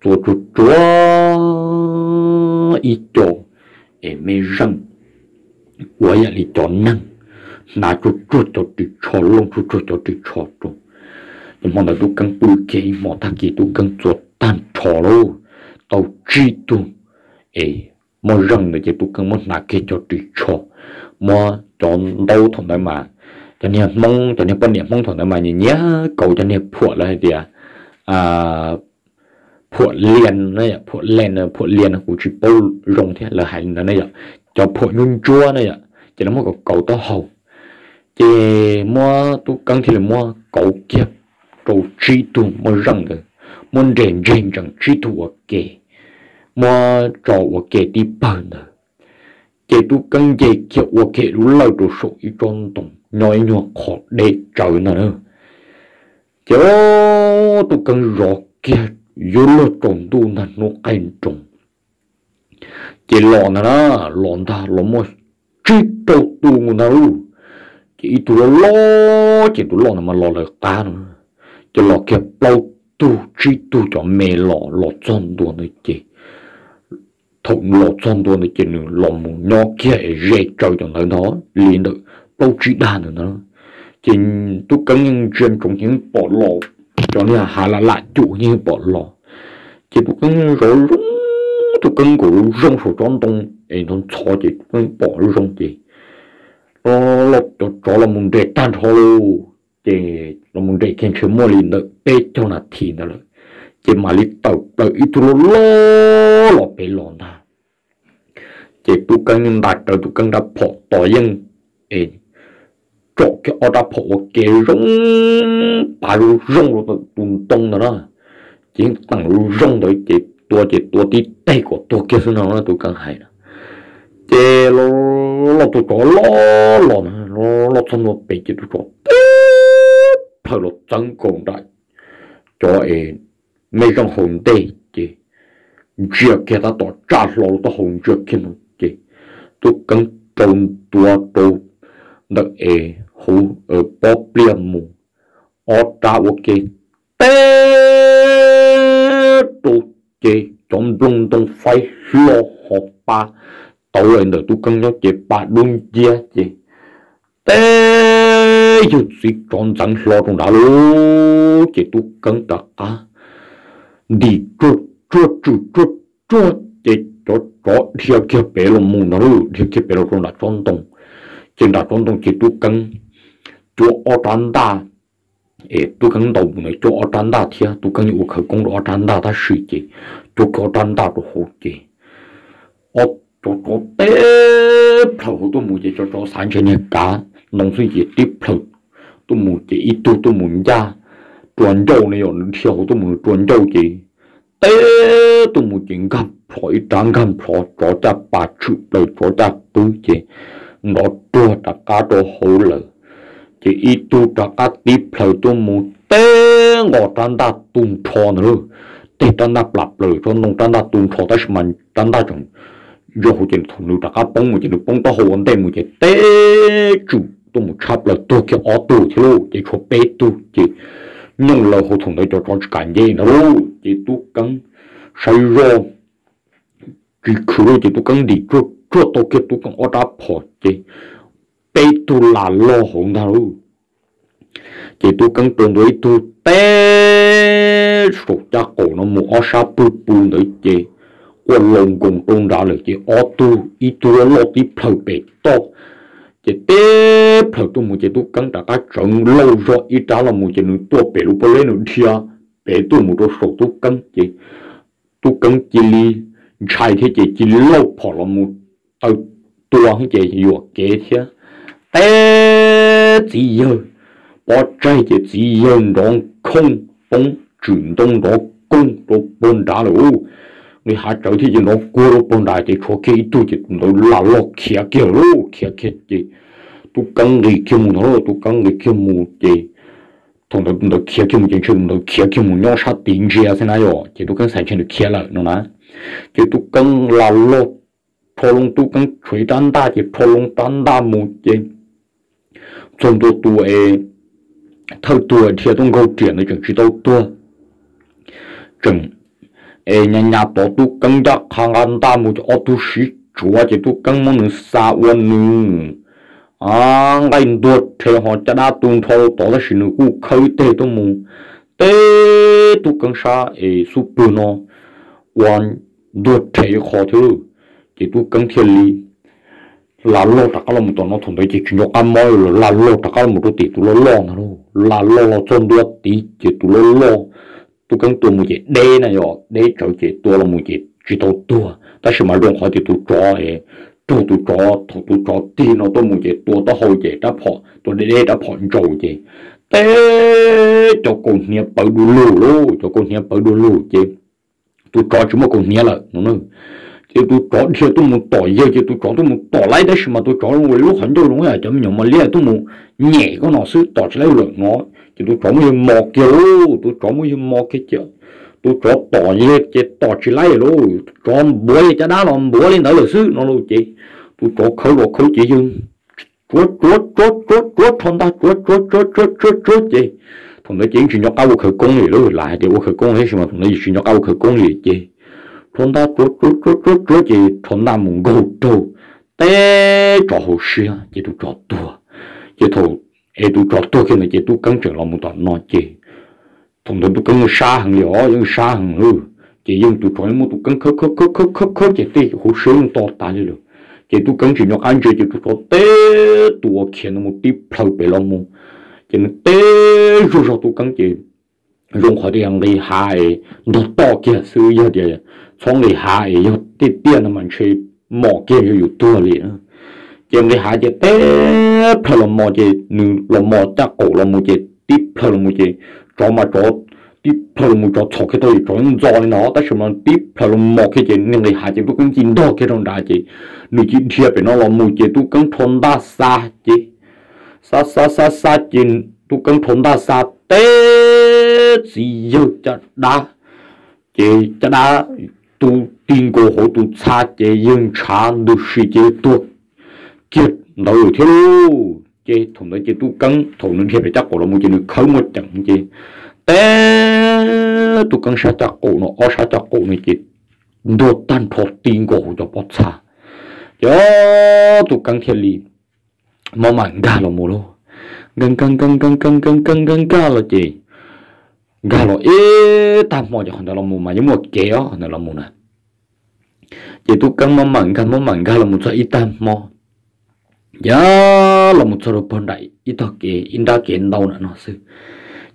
txua tsuag tsuag ib co es me zeej ua ib yam li cov neeg, hnav tsuag tsuag cov ris tsho, looj tsuag tsuag cov ris tsho rau. Ces hmo ntawd Tub Keeb pw kiag ib hmo, tag kis Tub Keeb txua tag nrho lauj, tau tsib tug es moj zeej ntawd ces Tub Keeb muab hnav kiag cov ris tsho, muab cov ntaub thaum ntawd mas cov niag Hmoob, cov niag poj niam Hmoob thaum ntawd mas nyiam nyiam kauv cov niag phuam, lawv hais tias phuam lias, phuam lias, phuam lias kuv tsis paub zoo thiab, lawv hais li ntawd na yom, cov phuam ntsuab ntsuab na yom, ces lawv muab kauv kauv taub hau. Ces muab, Tub Keeb thiaj li muab kauv kiag rau tsib tug moj zeej ntawd, muab nres ntseg ntsees tsib tug ua ke, muab tso ua ke tib pawg ntawd. Ces Tub Keeb nce kiag ua kiag lub lawj rau saum ib tsob ntoo, nyob ib nyuag qhov deb tsawv ntag na. Ces Tub Keeb zov kiag yuav luag tsaus ntuj ntag, hnub qaij nroos, ces los ntag na, los ntag los muaj tsib rau tus ntag lauj. Ces ib tug loj loj, ces tus loj ntawd mas los lawv qab no, ces los kiag plaub tug tsib tug cov me los, los txog ntua ntawd ces, thaum los txog ntua ntawd ces nws los mus nyob kiag es ze tsawv cov ntawd ntag, li ntawm plaub tsib dag ntawd ntag. Ces Tub Keeb yeej ntsia ntsoov ces yeej pom los, cov niag hav lam lam cum yeej pom los. Ces Tub Keeb zov zoo, Tub Keeb nkaum zoo saum tsob ntoo es ntxhov ntxhov ces Tub Keeb pom zoo ces cov tsov los mus nres tag nrho lauj. Ces los mus nres kiag ntshe muaj li ntawm peb caug nas this ntawd lawm, ces mam li tawm plaws ib tug loj loj los pem los ntag. Ces Tub Keeb nta rawv Tub Keeb rab phom tos yeej es tsom kiag ob rab phom ua ke zoo, pav zoo zoo rau tus ntoo ntawd na. Ces yeej teem zoo zoo ntawd ces tua ces tua tib teg kom tuag kiag xwb no tub Keeb hais na. Ces los tus tsov loj los, loj txog ntua pem ces tus tsov teb plhaws los txeeb nkaus nram cov es mej zeej hauv ntej ces ntsia kiag tab tom tsaj hlo rau taub hau ntsia kiag no ces tub Keeb rau ntua rau ntawm es hauv pob pliaj mus ob rab ua ke teb rau ces cov nplooj ntoo faib hlo ho pa tauv lawm ntawm tub Keeb nyob ces pa dub nciab ces teb yawg txiv tsov ntxeev hlo rau nrad lauj. Ces tub Keeb rov qab ntim tsuag tsuag tswm tsuag tsuag ces cov tsov dhia kiag pem los mus no lauj, dhia kiag pem los rau nram tsob ntoo. Ces nram tsob ntoo ces tub Keeb cuab ob rab ntaj, es tub Keeb ntaus mus ntawd cuab ob rab ntaj thiab, tub Keeb yeej ua khawv koob rau ob rab ntaj tab sis ces cuab kiag ob rab ntaj rau hauv ces ob cov tsov teb plhaws hauv tuaj mus ces cov tsov xav ntshe niag kav ntoo xwb ces tib plhaws tuaj mus ces ib tug tuaj mus ncaj rua ncauj ne, yog nws dhia hauv tuaj mus nws rua ncauj ces teb tuaj mus ces nkag plho ib rab nkag plho, tsov caj pas tshwm plaws tsov caj qwb ces nrov ruag rov qab rau hauv lawm. Ces ib tug rov qab tib plhaws tuaj mus teb nqos rab ntaj tu nrho ntawd lauj. Teg rab ntaj plam plaws tsob ntoo rab ntaj tu nrho tab sis mas rab ntaj tseem yog hauv ces thaum nws rov qab poob mus ces nws poob taub hau ua ntej mus ces teb tswm tuaj mus tshab plaws tuag kiag ob tug thiab lauj, ces tshuav peb tug ces nyooj laws hauv. Thaum ntawd cov tsov tsis kam nce ntawd lauj, ces tub Keeb saib zoj tsis khwv lauj, ces tub Keeb ntim tsuag tsuag tau kiag tub Keeb ob rab phom ces peb tug lam loj hauv ntag lauj. Ces tub Keeb rau ntua ib tug teb saum caj qaum no mus ob sab pwg pw ntawd ces quaj laus nkoos rau nrad lawm ces ob tug ib tug loj loj tib plhaws pem toj ces teb plhaws tuaj mus ces tub Keeb rov qab tsawv lauj zog ib rab los mus ces nws tuaj pem lub pob zeb nws dhia pem tuaj mus rau saum tub Keeb ces tub Keeb cia li ntshai thiab ces cia li lauj phom los mus taw tua ces yuam kev thiab. Teb txiv yawg pov tseg ces txiv yawg nrov khooj poob tswm ntoo nrov koog rau puag nrad lawm. Nqis hav tsawv thiab ces nrov kuag rau puag nrad ces tshuav kiag ib tug ces tus ntawd lam loj khiav kiag lawm lauj, khiav kiag ces tub Keeb nqis kiag mus ntag lauj, tub Keeb nqis kiag mus ces thaum ntawd tus ntawd khiav kiag mus ces ntshe tus ntawd khiav kiag mus nyob sab tid ntsia xwb na yom, ces tub Keeb xav ntshe nws khiav lawm no na. Ces tub Keeb lam loj rho loo, tub Keeb tshuav ib rab ntaj ces rho loo rab ntaj mus ces txog ntua tus es thawj tug dhia tuaj nkaug riam ntawd tseem tsis tau tuag, tseem es nyas nyas tod tub Keeb ncaj qha nqa ntaj mus ces ob tug sib tsuav ces tub Keeb muab nws xa ua nws nqaij ntuag rhe ho caj dab tu nrho rau tod tab sis nws kuj khawb teg tuaj mus teb tub Keeb sab es xub pwg no ua ntuag rhe qho thiab lauj. Ces tub Keeb thiaj li lam loj rov qab los mus tom no, thaum ntawd ces tsis nco qab mob lawm, lam loj rov qab los mus rau tim tus loj loj ntag lauj. Lam loj los txog ntua tid ces tus loj loj tub Keeb tua mus ces deb na yom, deb tsawv ces tua los mus ces tsis tau tuag tab sis mas zoo qhov tias tus tsov raug tus tsov, thaum tus tsov tig no tuaj mus ces tua taub hau ces rab phom tua deb deb rab phom ntsaus ces teb cov kaus hniav pawv du lug lauj, cov kaus hniav pawv du lug ces tus tsov tsis muaj kaus hniav lawm no. Ces tus tsov dhia tuaj mus tom yawg ces tus tsov tuaj mus tom laib tab sis mas tus tsov ua lub qhov ncauj zoo, cov me nyuam mos liab tuaj mus nyem koj no xwb tom tsis laib lawm no. Ces tus tsov muab yawg mos kiag lauj, tus tsov muab yawg mos kiag ces tus tsov tom yawg ces tom tsis laib lauj, tsov npuav yawg caj dab los npuav li ntawd lawm xwb no lauj. Ces tus tsov khawb los khawb ces yawg tsuav tsuav tsuav tsuav tsuav rho ntaj tsuav tsuav tsuav tsuav tsuav tsuav ces thaum ntawd ces yeej tsis nco qab ua khawv koob li lauj, lam hais tias ua khawv koob tab sis mas thaum ntawd yeej tsis nco qab ua khawv koob li ces rho ntaj tsuav tsuav tsuav tsuav tsuav ces rho ntaj mus nkaug raug teb tsov hauv siab ces tus tsov tuag. Ces thaum es tus tsov tuag kiag ntawd ces tub Keeb tseem los mus tom no ces thaum ntawd tub Keeb yeej sab heev li os, yeej sab heev lauj. Ces yeej tus tsov yeej muab tub Keeb khawb khawb khawb khawb khawb ces tej hauv siab yeej to tas li lawm. Ces tub Keeb tsis nco qab ntsia ces tus tsov teb tus uas khiav ntawd mus tib plhaw pem los mus ces nws teb zuj zog tub Keeb ces zoo qhov tias nqis hav es ntog toj kiag xwb, yog tias txhob nqis hav es yog tiaj tiaj no mas ntshe mom kiag yog yus tuag li na. Ces nqis hav ces tib plhaw los mos ces nws los mos caj qaum los mus ces tib plhaw los mus ces tsov mas tsov tib plhaw los mus tsov txhom kiag tau ces tsov ntxo li no tab sis mas tib plhaw los mos kiag ces niag nqis hav ces tub keeb ci ntog kiag rau nrad ces nws ci dhia pem no los mus ces tub keeb rho ntaj xa ces xa xa xa xa ces tub keeb rho ntaj xa teb txiv yawg caj dab ces caj dab tu ti nkaus hauv tus txha ces yawg ntshav ntws si ces yawg tuag kiag ntawd thiab lauj. Ces thaum ntawd ces tub keeb thaum nws dhia pem caj qaum los mus ces nws khawb muaj ceem ces teb tub keeb sab caj qaum no ob sab caj qaum no ces ntuag tag nrho ti nkaus hauv cov pob txha ces tub keeb thiaj li mob mam nkag los mus lauj. Nkag nkag nkag nkag nkag nkag nkag nkag nkag los ces nkag los ib tag hmo ces qhov ntawd los mus mas yeej muaj kev os qhov ntawd los mus na. Ces tub keeb mob mam nkag mob mam nkag los mus txog ib tag hmo ces los mus txog rau pog nram ib tog kev ib nrab kev ntau nram no xwb.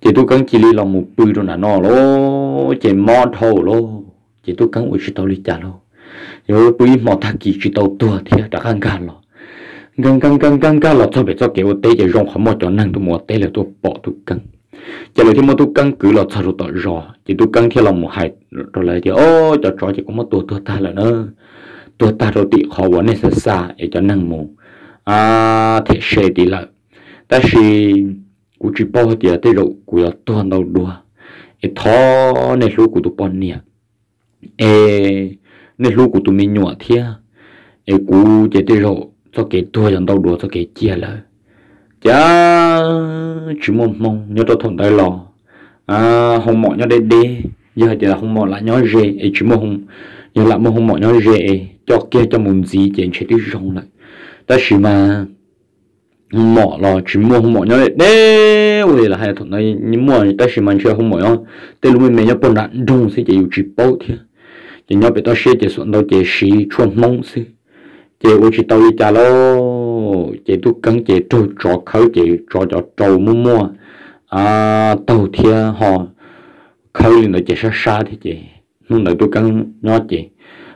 Ces tub keeb cia li los mus pw rau nram no lauj ces mob dhau lauj ces tub keeb ua tsis tau li cas lauj. Yog pw ib hmo tag kis tsis tau tuag thiab rov qab nkag los nkag nkag nkag nkag nkag los txog pem txoj kev ua teb ces zoo qhov muaj cov neeg tuaj mus ua teb lawv tuaj pom tub keeb ces lawv thiaj muab tub keeb kwv los txog rau tom zos ces tub keeb thiaj los mus hais rau lawv tias o cov tsov ces kuv muab tua tuag tag lawm na, tuag tag rau tim qhov uas nej xa xa es cov neeg mus them se tid lawm. Tab sis kuv tsis paub hais tias tej zaum kuv yuav tuag ntau dua es thov nej hlub kuv tus poj niam es nej hlub kuv tus me nyuam thiab es kuv ces tej zaum txoj kev tuag yog ntau dua txoj kev ciaj lawm. Ces tsis muaj hmoo nyob rau thaum ntawd los hoo mom nyob deb deb, yog hais tias hoo mom lam nyob ze es tsis muaj, yog lam muaj hoo mom nyob ze es coj kiag coj mus ntxiv ces ntshe twb zoo lawm. Tab sis mas hoo mom los tsis muaj, hoo mom nyob deb deb ua li lawv hais thaum ntawd muaj tab sis mas ntshe hoo mom nyob tej lub me me nyob pog nram nroog xwb ces yus tsis paub thiab. Ces nyob pem toj siab ces xuam ntau ces siv tshuaj hmoob xwb ces ua tsis tau li cas lauj. Ces tub keeb ces raug tsov khawb ces tsov cov rau muaj muaj taug thiab ho khawb li ntawd ces sab sab thiab ces hnub ntawd tub keeb nyob ces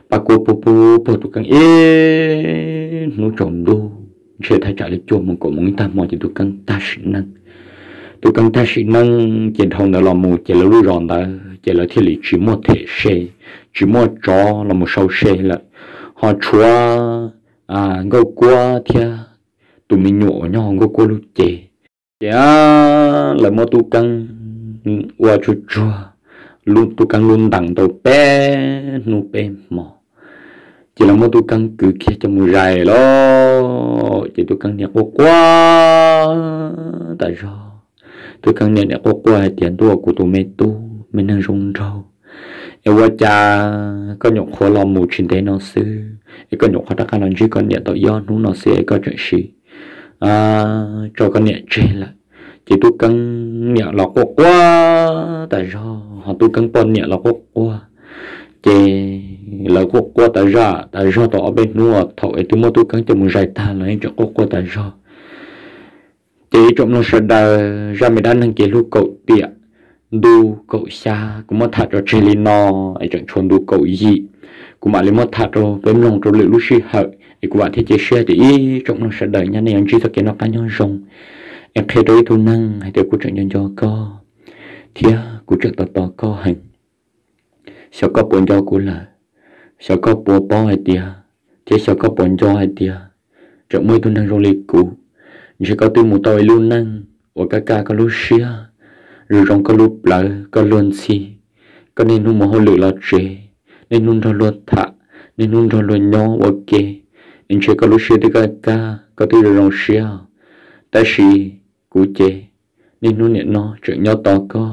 paj kuab puag puag puag tub keeb ib hnub tsaus ntuj ntshe thaj tsam li cuaj moos kaum moos ib tag hmo ces tub keeb tag sim neej. Tub keeb tag sim neej ces dhau ntawd los mus ces lawv lub zos ntawd ces lawv thiaj li tsis muaj them se, tsis muaj tsov los mus sau se lawm, ho tshuav Nkauj Kuab thiab tus me nyuam uas nyob hauv Nkauj Kuab lub cev. Ces lawv muab tub keeb ua tsuag tsuag, tub keeb lub ntees tau peb hnub peb hmo, ces lawv muab tub keeb kwv kiag coj mus zais lawm. Ces tub keeb niam quaj quaj tas zog. Tub keeb niam niam quaj quaj hais tias ntuj, kuv tus me tub me neeg zoo nraug es ua cas koj nyuam qhuav los mus tsis ntev no xwb es koj nyuam qhuav rov qab los ntsib koj niam tau ib ob hnub no xwb es koj tseem sim tso koj niam tseg lawm. Ces tub keeb niam los quaj quaj tas zog, ho tub keeb poj niam los quaj quaj. Ces lawv quaj quaj tas zaj tas zog tau ob peb hnub thaum es twb muab tub keeb coj mus zais tag los yeej tseem quaj quaj tas zog. Ces ib tsoom mloog sawv daws, zaj me dab neeg kev hlub kaum tiam, ntu kaum xya kuv muab tham tso tseg li no es tseem tshuav ntu kaum yim, kuv mam li muab tham rau peb mloog rau lwm lub sij hawm es kuv vam thiab cia siab tias ib tsoom mloog sawv daws nyaj nej yuav ntsib txoj kev noj qab nyob zoo es qhia rau ib tug neeg hais tias kuv tseem nco nco koj thiab kuv tseem tos tos koj heev. Xyov koj puas nco kuv lawm, xyov koj puas paub hais tias, thiab xyov koj puas nco hais tias tseem muaj ib tug neeg zoo li kuv. Ntshe koj twb mus tau ib lub neej uas kaj kaj koj lub siab, zoo zoo koj lub plawv koj luag ntxhi, koj niaj hnub mus hauj lwm los tsev, niaj hnub nrog luag tham, niaj hnub nrog luag nyob ua ke, es ntshe koj lub siab twb kaj kaj koj twb zoo zoo siab. Tab sis kuv ces niaj hnub niam no tseem nyob tos koj,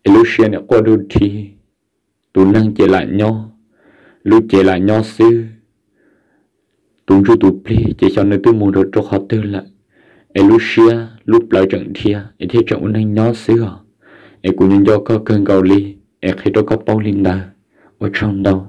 es lub siab niam quaj dub dhi. Tus neeg ces lam nyob, lub cev lam nyob xwb, tus ntsuj tus plig ces xyov nws twb mus rau rau qhov twg lawm, es lub siab lub plawv tseem dhia es thiaj tseem ua neej nyob xwb os. Es kuv nco nco koj kawg nkaus li, es qhia rau koj paub li ntawd. Ua tsaug ntau.